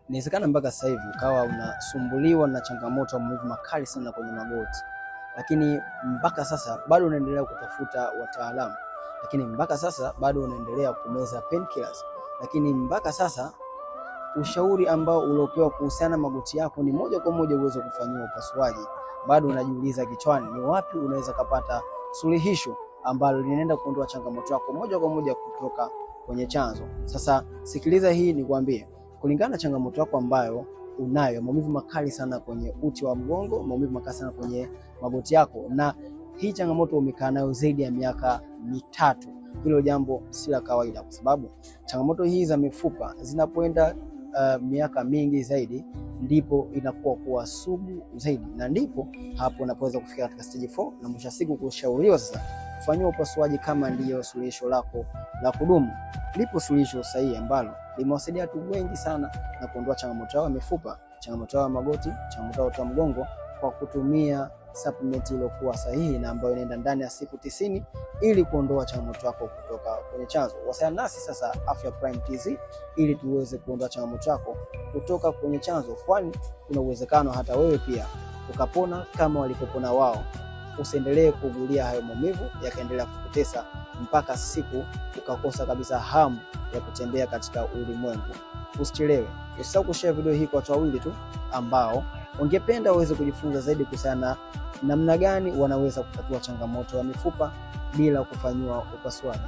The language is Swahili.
Inawezekana mpaka sasa hivi ukawa unasumbuliwa na changamoto ya maumivu makali sana kwenye magoti, lakini mpaka sasa bado unaendelea kutafuta wataalamu, lakini mpaka sasa bado unaendelea kumeza painkillers, lakini mpaka sasa ushauri ambao uliopewa kuhusiana na magoti yako ni moja kwa moja uweze kufanyiwa upasuaji. Bado unajiuliza kichwani, ni wapi unaweza kupata suluhisho ambalo linaenda kuondoa changamoto yako moja kwa moja kutoka kwenye chanzo. Sasa sikiliza hii nikwambie, kulingana na changamoto yako ambayo unayo, maumivu makali sana kwenye uti wa mgongo, maumivu makali sana kwenye magoti yako, na hii changamoto umekaa nayo zaidi ya miaka 3, hilo jambo si la kawaida, kwa sababu changamoto hii za mifupa zinapoenda miaka mingi zaidi ndipo inakuwa kuwa sugu zaidi, na ndipo hapo unapoweza kufika katika stage 4 na mwisho siku kushauriwa sasa kufanyiwa upasuaji kama ndiyo suluhisho lako la kudumu. Lipo suluhisho sahihi ambalo limewasaidia watu wengi sana na kuondoa changamoto yao ya mifupa, changamoto yao ya magoti, changamoto yao ya mgongo kwa kutumia supplement iliyokuwa sahihi na ambayo inaenda ndani ya siku 90 ili kuondoa changamoto yako kutoka kwenye chanzo. Wasiliana nasi sasa Afya Prime TZ ili tuweze kuondoa changamoto yako kutoka kwenye chanzo, kwani kuna uwezekano hata wewe pia ukapona kama walipopona wao. Usiendelee kuugulia hayo maumivu yakaendelea kukutesa mpaka siku ukakosa kabisa hamu ya kutembea katika ulimwengu. Usichelewe, usisahau kushare video hii kwa watu wawili tu ambao ungependa waweze kujifunza zaidi kuhusiana na namna gani wanaweza kutatua changamoto ya mifupa bila kufanyiwa upasuaji.